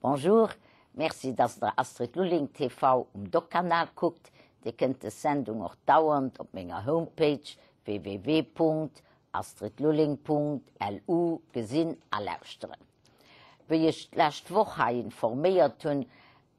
Bonjour, merci dass der Astrid Lulling TV um Doc-Kanal kuckt. Dir kënnt des Sendung och dauernd op menger Homepage www.astridlulling.lu gesinn a lauschteren. Wéi ech d'lescht Woch hei informéiert hunn,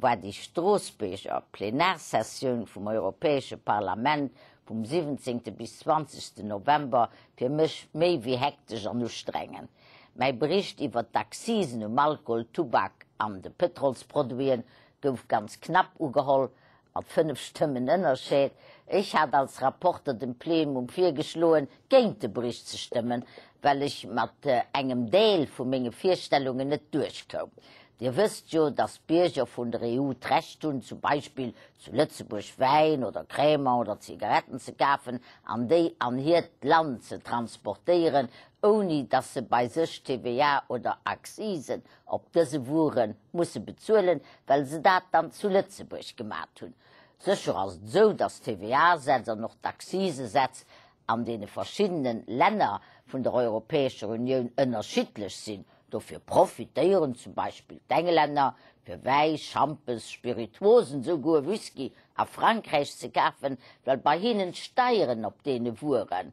war déi Stroossbuerger Plenarsessioun vum Europäesche Parlament vum 17. bis 20. November fir mech méi wéi hektesch an ustrengend. Mäi Bericht iwwert d'Accisen um Alkohol, Tubak an de Pëtrolsproduiten gouf ganz knapp ugeholl, mat 5 Stëmmen Ënnerscheed. Ech hat als Rapporter dem Plenum virgeschloen, géint de Bericht ze stëmmen, well ech mat engem Deel vu menge Virstellungen net duerchkoum. Dir wësst jo, dass d'Bierger vun der EU d'Recht hunn, zum Beispill zu Lëtzebuerg Wäin oder Crémant oder Zigaretten ze kafen an déi an hiert Land ze transportéieren, ouni dass se bei sech TVA oder Accisen op dëse Wuere musse bezuelen, well se dat dann zu Lëtzebuerg gemat hunn. Sécher ass et esou, dass d'TVA-Sätz an och d'Accisesätz an deene verschiddene Länner vun der Europäescher Unioun ënnerschiddlech sinn. Dofir profitéieren zum Beispill d'Englänner, fir Wäi, Schampes, Spirituosen, souguer Whisky a Frankräich ze kafen, well bei hinnen d'Steieren op deene Wueren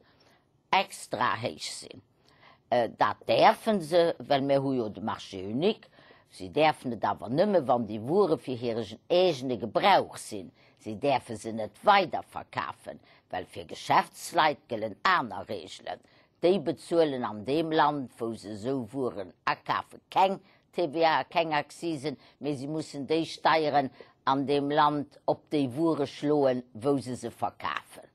extra héich sinn. Dat däerfe se, well mir hu jo de Marché unique. Si däerfen et awer nëmme wann déi Wuere fir hire eegene Gebrauch sinn. Si däerfe se net weiderverkafen, well fir Geschäftsleit gëllen aner Reegelen. Déi bezuelen an deem Land, wou se esou Wueren akafe keng TVA a keng Accisen, mee si mussen déi Steieren an deem Land op déi Wuere schloen, wou se se verkafen.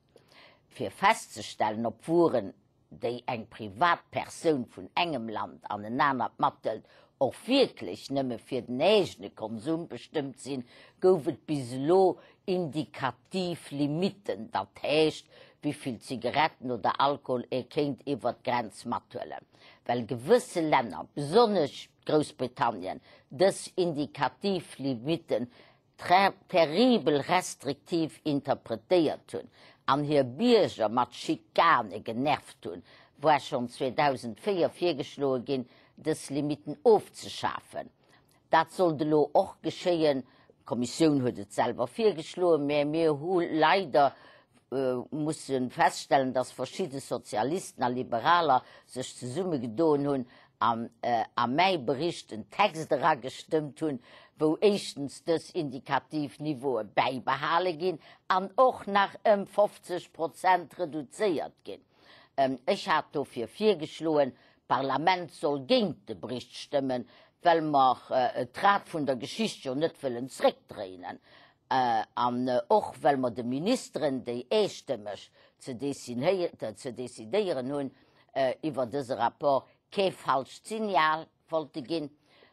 Fir festzestellen, ob Wueren déi eng privat Persoun vun engem Land an en anert mathëlt, och wierklech nëmme fir den eegene Konsum bestëmmt sinn, gouf et bis elo indikativ Limitten, dat heescht, wéi vill Zigaretten oder Alkohol ee kéint iwwert d'Grenz mathuelen. Well gewësse Länner, besonnesch Groussbritannien, dës indikativ Limitten terribel restriktiv interpretéiert hunn an hir Bierger mat Schikane genervt hunn, war schonn 2004 virgeschloe ginn, dës Limitten ofzeschafen. Dat sollt elo och geschéien. D'Kommissioun huet et selwer virgeschloen, mä mir hu leider musse feststellen, dass verschidde Sozialisten a Liberaler sech zesummegedoen hunn an a mäi Bericht en Text eragestëmmt hunn, wou éischtens dës indikativ Niveaue bäibehale ginn an och nach ëm 50 Prozent reduzéiert ginn. Ech hat dofir virgeschloen, d'Parlament soll géint de Bericht stëmmen, well mer d'Rad vun der Geschicht jo net wëllen zréckdréinen an och well mer de Ministeren, déi eestëmmeg ze decidéieren hunn iwwer dëse Rapport, kee falscht Signal wollte ginn.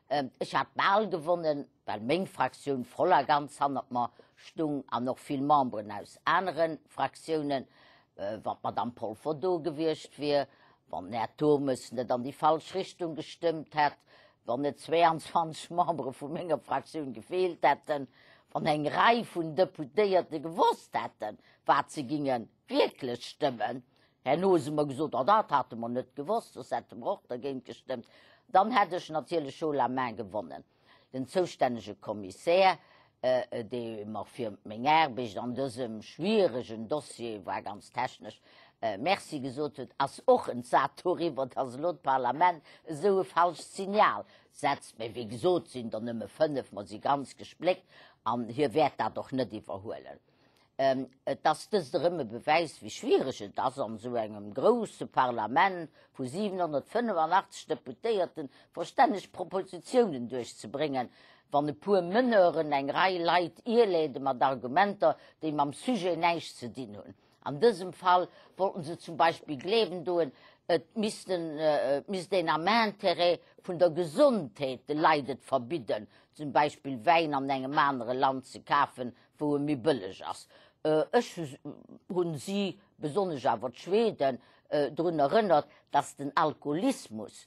Ech hat bal gewonnen, well meng Fraktioun voll a ganz hannert mer stung an och vill Memberen aus anere Fraktiounen. Wann d'Madame Polfer do gewiescht wier, wann den Här Turmes net an déi falsch Richtung gestëmmt hätt, wann net 22 Membere vu menger Fraktioun gefeelt hätten, wann eng Rei vun Deputéierte gewosst hätten, wat se ginge wierklech stëmmen, Herno hu se mer gesot, oh dat hate mer net gewosst, soss hätte mer och dergéint gestëmmt. Dann hätt ech natierlech haut la main gewonnen. Den zoustännege Kommissär, dee mer fir meng Aarbecht an dësem schwieregen Dossier, war ganz technesch, Merci gesot huet, ass och entsat doriwwer, datt elo d'Parlament esou e falscht Signal setzt. Mä wéi gesot sinn der nëmme fënnef, mer si ganz gespléckt an hie wäert dat och net iwwerhuelen. Et ass dëst erëm e Bewäis, wéi schwiereg et ass, an esou engem grousse Parlament vu 785 Deputéierten verstänneg Propositiounen duerchzebréngen, wann e puer Meneuren eng Rei Leit irleede mat Argumenter, déi mam Sujet näischt ze dinn hunn. An dësem Fall wollten se zum Beispill gleewen doen, et misst een am Intérêt vun der Gesondheet de Leit et verbidden, zum Beispill Wäin an engem anere Land ze kafen, wou e méi bëlleg ass. Ech hunn si, besonnesch awer d'Schweden, drun erënnert, dass den Alkoholismus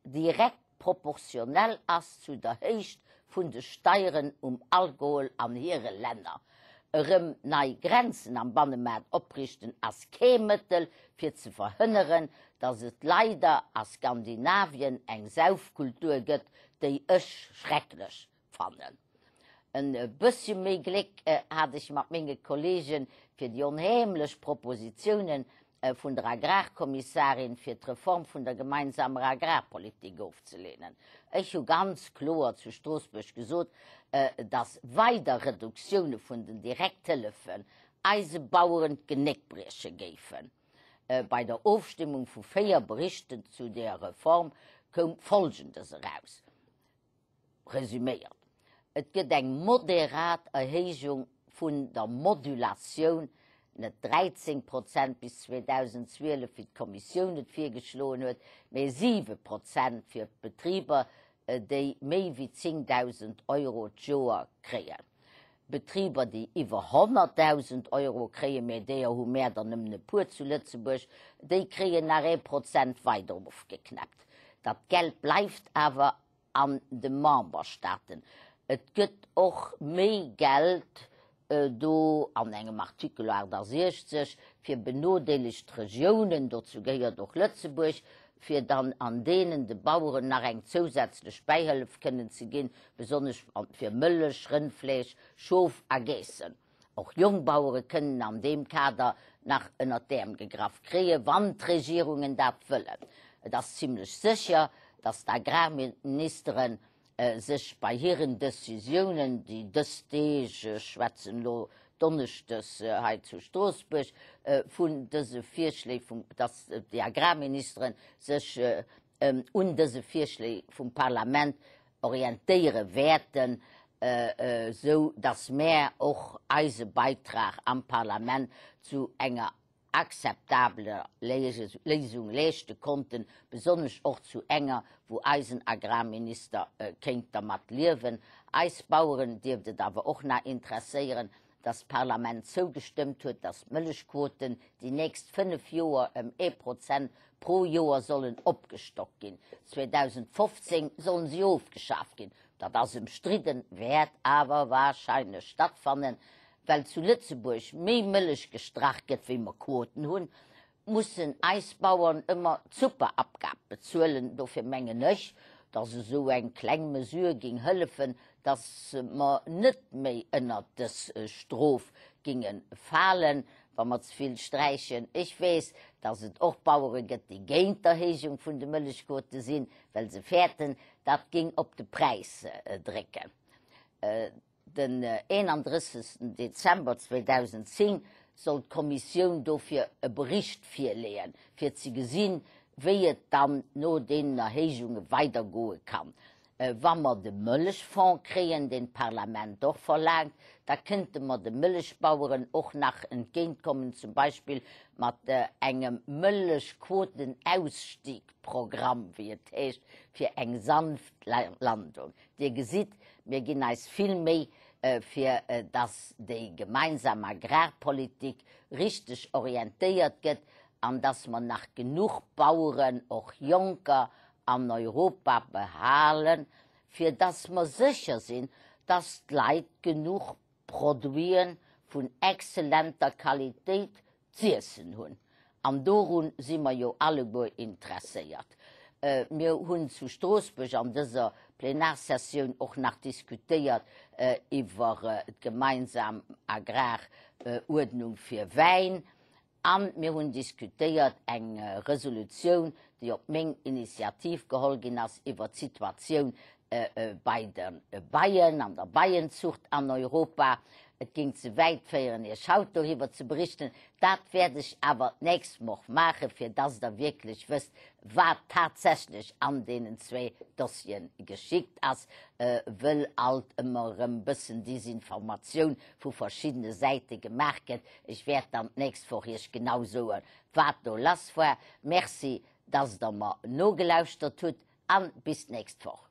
direkt proportionell ass zu der Héicht vun de Steieren um Alkohol an hire Länner. Erëm nei Grenzen am Bannemaart opriichten ass kee Mëttel fir ze verhënneren, dass et leider a Skandinavien eng Saufkultur gëtt, déi ech schrecklech fannen. En bëssche méi Gléck hat ech mat menge Kollegen, fir déi onheemlech Propositionen vun der Agrarkommissarin fir d'Reform vun der gemeinsamer Agrarpolitik ofzelehnen. Ech hu ganz kloer zu Stroossbuerg gesot, dass weider Reduktioune vun den Direkthëllefen eise Baueren d'Genéck brieche géifen. Bei der Ofstimmung vu 4 Berichten zu der Reform koum Folgendes eraus, Resüméiert, Et gëtt eng moderat Erhéijung vun der Modulatioun, net 13 Prozent bis 2012, wéi d'Kommissioun et virgeschloen huet, mä 7 Prozent fir d'Betriber, déi méi wéi 10.000 Euro d'Joer kréien. Betriber, déi iwwer 100.000 Euro kréien, mä deeër hu mär der nëmmen e puer zu Lëtzebuerg, déi kréien nach ee Prozent weider ofgeknäppt. Dat Geld bleift awer an de Memberstaaten. Et gëtt och méi Geld do an engem Artikel 68 fir benodeelegt Regiounen, dozou gehéiert och Lëtzebuerg, fir dann an deenen de Baueren nach eng zousätzlech Bäihëllef kënnen ze ginn, besonnesch fir Mëllech, Rëndfleesch, Schof a Geessen. Och Jongbauere kënnen an deem Kader nach ënnert d'Äerm gegraff kréien, wann d'Regierungen dat wëllen. Et ass zimlech sécher, datt d'Agrarministere sech bei hiren Decisiounen, déi dës Deeg, ech schwätzen elo donneschdes hei zu Stroossbuerg vun dëse Virschléi vum, datt déi Agrarministere sech un dëse Virschléi vum Parlament orientéiere wäerten, esou datt mär och eise Beitrag am Parlament zu enger akzeptabeler Léisung leeschte konnten, besonnesch och zu enger, wou eisen Agrarminister kéint dermat liewen. Eis Baueren dierft et awer och nach interesséieren, dass d'Parlament zougestëmmt huet, dass d'Mëllechquoten déi nächst 5 Joer ëm ee Prozent pro Joer sollen opgestockt ginn. 2015 sollen si ofgeschaf ginn. Dat ass ëmstridden, wäert awer warscheinlech stattfannen. Well zu Lëtzebuerg méi Mëllech gestrach gëtt, wéi mer Quoten hunn, mussen eis Bauern ëmmer d'Superabgab bezuelen. Dofir mengen ech, dass esou eng kleng Mesure ging hëllefen, dass mer net méi ënnert dës Strof ginge falen, wa mer ze vill sträichen. Ech weess, dass et och Bauere gëtt, déi géint d'Erhéijung vun de Mëllechquote sinn, well se fäerten, dat ging op de Präis drécken. Den 31. Dezember 2010 soll d'Kommissioun dofir e Bericht virleeën, fir ze gesinn, wéi et dann no deenen Erhéijunge weidergoe kann. Wa mer de Mëllechfonds kréien, deen d'Parlament och verlaangt, da kënnte mer de Mëllechbaueren och nach entgéintkommen, zum Beispill mat engem Mëllechquotenausstiegprogramm, wéi et heescht, fir eng sanft Landung. Dir gesitt, mir ginn eis vill Méi, fir dass déi gemeinsam Agrarpolitik richteg orientéiert gëtt an dass mer nach genuch Baueren, och Jonker, an Europa behalen, fir dass mer sécher sinn, dass d'Leit genuch Produite vun exzellenter Qualitéit z'iessen hunn. An doru si mer jo alleguer interesséiert. Mir hunn zu Stroossbuerg an dëser Plenarsessioun och nach diskutéiert iwwer d'gemeinsam Agraruerdnung fir Wäin. A mir hunn diskutéiert eng Resolutioun, déi op meng Initiativ geholl ginn ass, iwwert d'Situatioun bei de Beien an der Beienzucht an Europa. Et géing ze wäit féieren, Iech haut doriwwer ze berichten. Dat wäert ech awer d'nächst Woch maachen, fir dass Der wierklech wësst, wat tatsächlech an deenen zwéi Dossiere geschickt ass, wëll alt ëmmer erëm e bëssen Desinformatioun vu verschiddene Säite gemaach gëtt. Ech wäert dann d'nächst Woch Iech genau soen, wat do lass war. Merci, dass Der mer nogelauschtert hutt a bis d'nächst Woch.